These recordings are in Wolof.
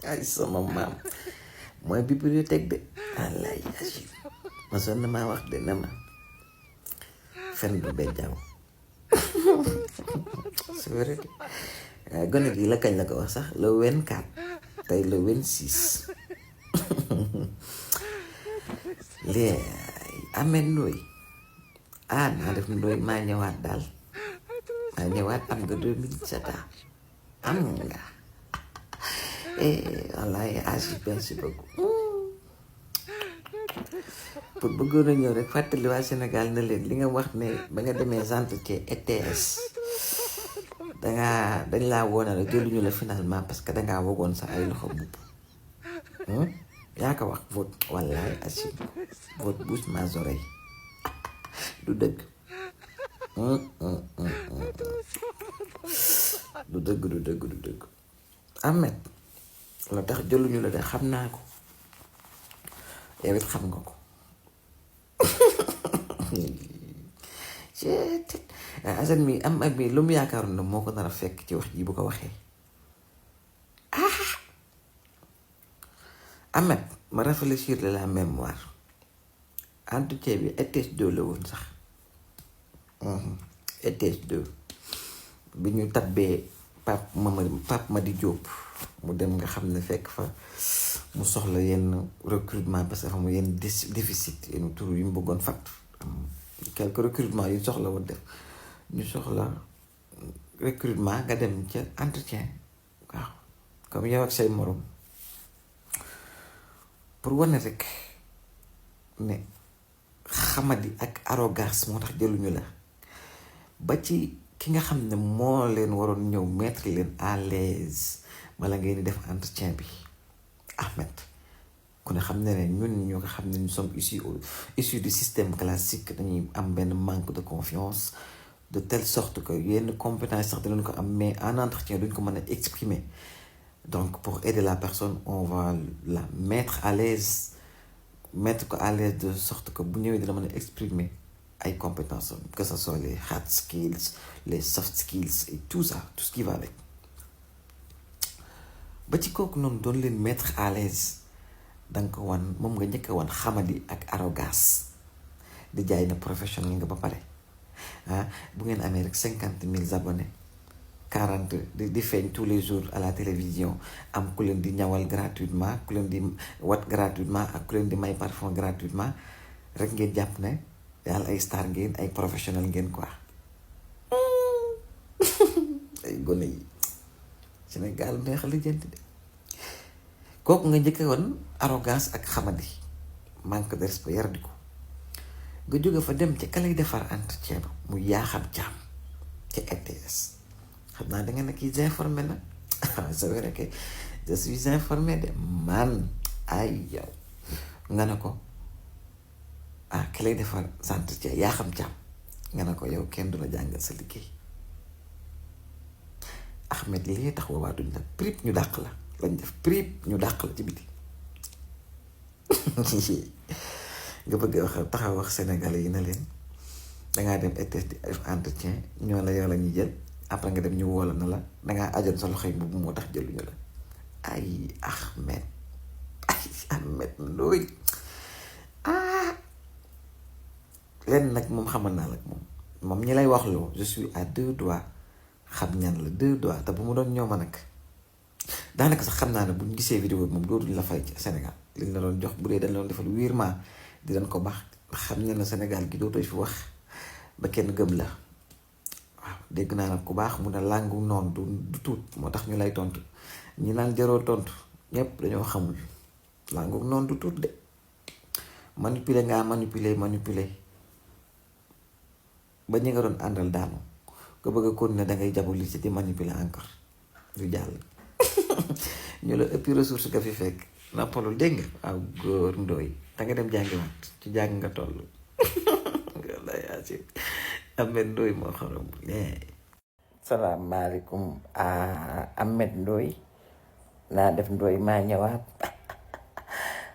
ay sama maam mooy bibliothèque de wallaay Agib ma sonn na maa wax de na ma fen du bejjaaw c'est vrai de waaye gone gi la kañ la ko wax sax le 24 tey le 26 léegi Ameth Ndoye naa def Ndoye maa ñëwaat daal maa ñëwaat am nga 2017 am nga wallaay Agib merci beaucoup pour bëggoon a ñëw rek fàttali waa Sénégal na leen li nga wax ne ba nga demee entretien ETS dañ laa woona la jëluñu la finalement parce que dangaa wogoon sa ay loxo bubb yaa ko wax vote wallaay Agib vote bouche mes oreilles du dëgg du dëgg Ameth la tax jëluñu la de xam naa ko yow it xam nga ko Assane mi am ak mi lu mu yaakaaroon na moo ko nar a fekk ci wax ji bu ko waxee Ameth ma réfléchir de la mémoire entretien bi ETS 2 la woon sax ETS 2 bi ñu tabbee Pape Madi Diop mu dem nga xam ne fekk fa mu soxla yenn recrutement parce que xam nga yenn déficit yenn tur yu mu bëggoon fàtt quelques recrutement yu soxla woon def ñu soxla recrutement nga dem ca entretien waaw comme yow ak say morom pour wane rek ne xamadi ak arrogance moo tax jëluñu la ba ci ki nga xam ne moo leen waroon ñëw mettre leen à l'aise bala ngeen di def entretien bi Ameth ku ne xam ne ñun ñoo nga xam ne nous sommes issus du système classique dañuy am benn manque de confiance de telle sorte que yenn compétence sax dinañ ko am mais en entretien duñ ko mën a exprimer donc pour aider la personne on va la mettre à l'aise mettre ko à l'aise de sorte que bu ñëwee dina mën a exprimer ay compétences que ce soit les hard skills les soft skills et tout ça tout ce qui va avec ba ci kooku noonu doon leen mettre à l'aise danga ko wan moom nga njëkk a wan xamadi ak arrogance di jaay na professionnel nga ba pare bu ngeen amee rek 50,000 abonnés 40 di feeñ tous les jours à la télévision am ku leen di ñawal gratuitement ku leen di wat gratuitement ak ku leen di may parfum gratuitement rek ngeen jàpp ne daal ay star ngeen ay professionnel ngeen quoi ay gone yi Sénégal neex la jënt de kooku nga njëkk woon arrogance ak xamadi manque de respect yar di ko nga jóge fa dem ci ka lay defar entretien ba mu yaaxam caam ci ETS xam naa da nga ne kii informé na c'est vrai que je suis informé de man ay yow nga ne ko ki lay defar entretien yaaxam caam nga ne ko yow kenn du la jàngal sa liggéey Ameth lii tax boobaa duñ la prip ñu dàq la lañ def prip ñu dàq la ci biti nga bëgg wax taxaw wax sénégalais yi na leen dangaa dem ETS di def entretien ñoo la yow la ñuy jël après nga dem ñu woola na la dangaa ajoon sa loxoy boobu moo tax jëluñu la ay Ameth Ndoye leen nag moom xamal naa la moom ñi lay wax loo je suis à 2 doigts xam ñan la 2 doigts te bu mu doon ñooma nag daanaka sax xam naa ne bu ñu gisee vidéo bi moom dootuñ la fay ci Sénégal liñ la doon jox bu dee dañ la doon defal virement di leen ko baax xam ne na Sénégal gi dootoo fi wax ba kenn gëm la waaw dégg naa nag ku baax mu ne làngu noonu du tuut moo tax ñu lay tontu ñi naan jaroo tontu ñëpp dañoo xamul làngu noonu du tuut de manipuler ngaa manipuler ba ñi nga doon àndal daanu nga bëgg a continuer dangay jabuli ci di manipuler encore du jàll ñu la ëppi ressource nga fi fekk nappalul dégg nga waaw góor Ndoye da nga dem jàngiwaat ci jàng nga toll walla yaa si Ameth Ndoye moo xorom salaamaaleykum Ameth Ndoye naa def Ndoye maa ñëwaat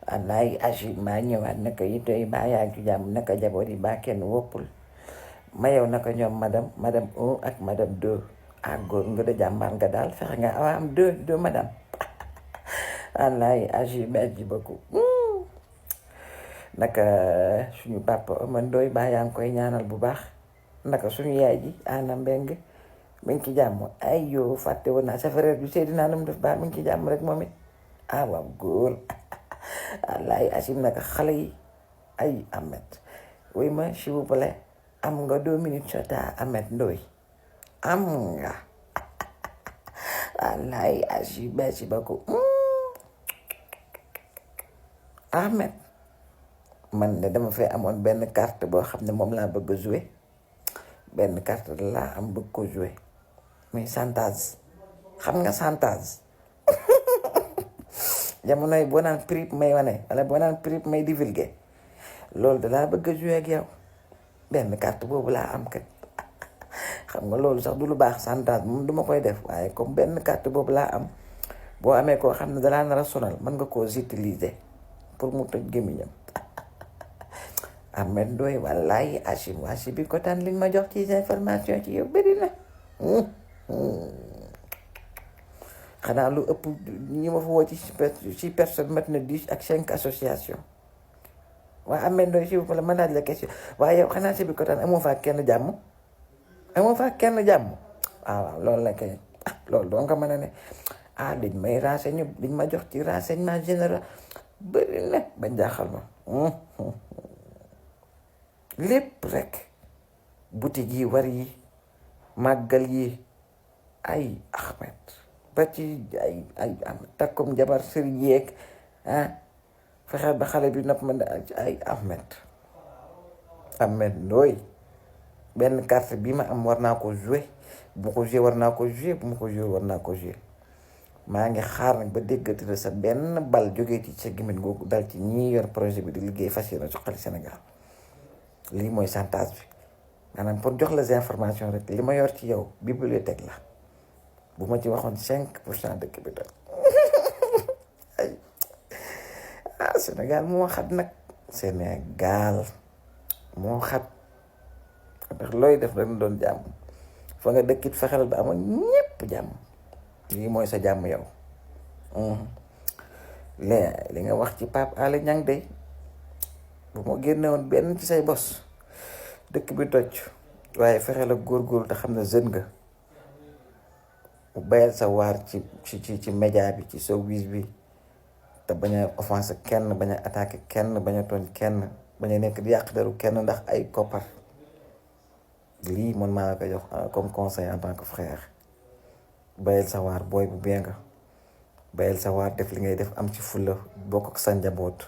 wallaay Agib maa ñëwaat naka yi doy baa yaa ngi jàmm naka jaboot yi baa kenn woppul ma yow naka ñoom madame 1 ak madame 2 góor nga de jàmbaar nga daal fexe nga am 2 madame wallaay agi merci beaucoup naka suñu papa man doy baa yaa ngi koy ñaanal bu baax naka suñu yaay ji ana mbeng mi ngi ci jàmm ay yoo fàtte woon naa sa frère bi Seydina nam def baa mi ngi ci jàmm rek moom it waaw góor wallaay asim naka xale yi ay Ahmed oui ma s'il vous plaît am nga 2 minutes sota Ahmed Ndoye am nga wallaay asim merci beaucoup Ahmed man de dama fee amoon benn carte boo xam ne moom laa bëgg a jouer benn carte laa am bëgg ko jouer muy chantage xam nga chantage jamono yi boo naan prix may wane wala boo naan prix may divulguer loolu da laa bëgg a jouer ak yow benn carte boobu laa am kat xam nga loolu sax du lu baax chantage moom duma koy def waaye comme benn carte boobu laa am boo amee koo xam ne dalaa nar a sonal mën nga koo utiliser pour mu tëj gémmiñam Ahmed Ndoye wallaay Hachim bi kontaan li ma jox ci information ci yow bëri na xanaa lu ëpp ñi ma fa woo ci personne mat na 10 ak 5 association waa Ahmed Ndoye si la ma laaj la question waaye yow xanaa si bi kontaan amoo fa kenn jàmm waaw loolu la kay loolu doo nga mën a ne liñ may renseigné liñ ma jox ci renseignement général bëri na ba jaaxal ma lépp rek boutique yi war yi màggal yi ay Ahmed ba ci ay takkum jabar sëriñ yeeg fexe ba xale bi nopp ma ay Ahmed Ndoye benn carte bi ma am war naa ko jouer bu ma ko jouer war naa ko jouer bu ma ko jouer war naa ko jouer maa ngi xaar nag ba déggati la sa benn bal jógee ci sa gémmiñ googu dal ci ñii yor projet bi di liggéey fas yéene suqali Sénégal lii mooy chantage bi maanaam pour jox la information rek li ma yor ci yow bibliothèque la bu ma ci waxoon 5% dëkk bi toj Sénégal moo xat nag Sénégal moo xat ndax looy def rek doon jàmm fa nga dëkkit fexeel ba amoon ñépp jàmm lii mooy sa jàmm yow li nga wax ci Pape Alé Niang de bu ma génne woon benn ci say bos dëkk bi toj waaye fexe la góorgóorlu te xam ne jeune nga mu bayal sa waar ci média bi ci showbiz bi te bañ a offensé kenn bañ a attaqué kenn bañ a tooñ kenn bañ a nekk di yàq deru kenn ndax ay koppar lii man maa la ko jox comme conseil en tant que frère bayal sa waar booy bu bee nga bayal sa waar def li ngay def am ci fulla bokk ak sa njaboot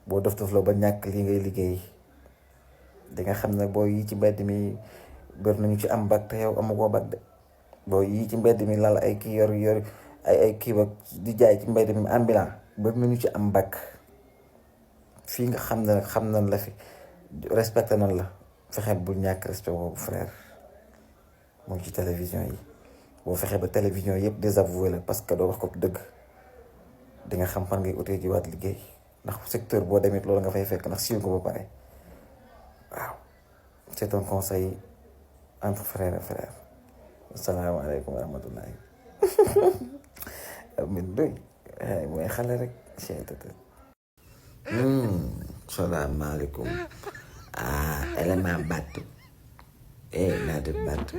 boo dof la ba ñàkk lii ngay liggéey di nga xam ne boo yi ci mbedd mi bër nañu ci am bac te yow amugoo bac de boo yi ci mbedd mi lal ay kii yor ay kii ba di jaay ci mbedd mi ambulant bër nañu ci am bac fii nga xam ne xam nañ la fi respecté nañ la fexe bul ñàkk respect boobu frère mu ngi ci télévision yi boo fexe ba télévision yëpp désavoué la parce que doo wax ko dëgg di nga xam fan ngay utee ji waat liggéey ndax secteur boo demee loolu nga fay fekk ndax siiw ko ba pare waaw c'est un conseil entre frère et frère asalaamaaleykum wa rahmatullahi Ahmed Ndoye mooy xale rek salaamaaleykum élément battu naa def battu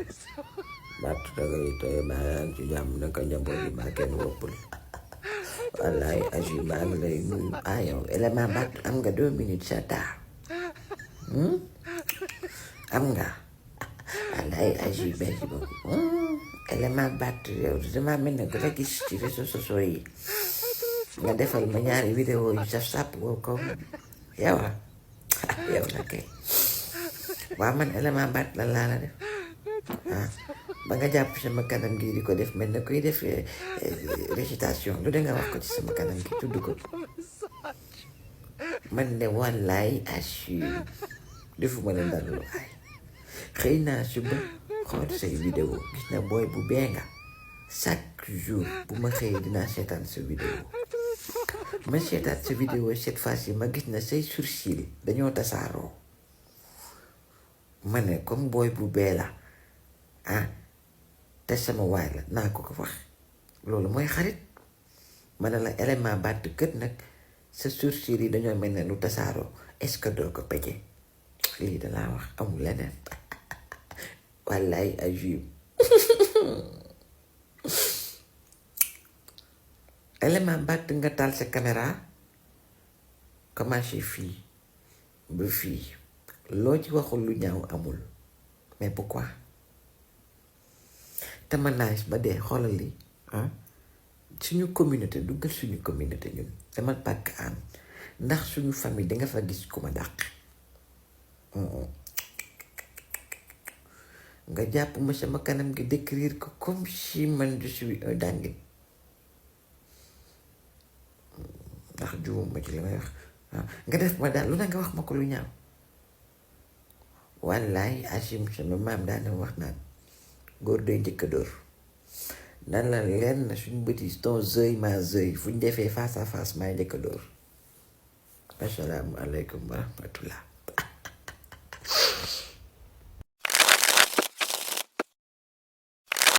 dangay tooy baa ci jàmm naka njaboot yi baa kenn woppul wallaay agi baa ngi lay nuyu yow élément battu am nga 2 minutes sa taa am nga wallaay agi merci beaucoup élément battu yow dama mel ne ko la gis ci réseaux sociaux yi nga defal ma ñaari vidéo yu saf sàpp woo ko yow yow la kay waaw man élément battu la laa la def ba nga jàpp sama kanam gi di ko def mel na koy def récitation lu de nga wax ko ci sama kanam gi tudd ko man de wallaay assure defuma leen dara lu ay xëy naa suba xool say vidéo gis na booy bu bee nga chaque jour bu ma xëyee dinaa seetaan sa vidéo ma seetaan sa vidéo cette fois-ci ma gis na say sourcil dañoo tasaaroo ma ne comme booy bu bee la te sama waay la naa ko wax loolu mooy xarit ma ne la élément bàtt kët nag sa sourcils yi dañoo mel ne lu tasaaroo est-ce que doo ko peje lii dalaa wax amul leneen wallaay ajib élément bàtt nga taal sa caméra commencé fii ba fii loo ci waxul lu ñaaw amul mais pourquoi te ma naaj ba dee xoolal li suñu communauté duggal suñu communauté ñun demal Parc Hann ndax suñu famille danga fa gis ku ma dàq nga jàpp ma sama kanam gi décrire ko comme si man je suis un dingue ndax juum ma ci li may wax nga def ma daal lu ne nga wax ma ko lu ñaaw wallaay Achim sama maam daana wax naan góor day njëkk a dóor nan la leen na suñu bëti ton zëy ma zëy fu ñu defee face à face maay njëkk a dóor assalaamu aleykum wa rahmatullah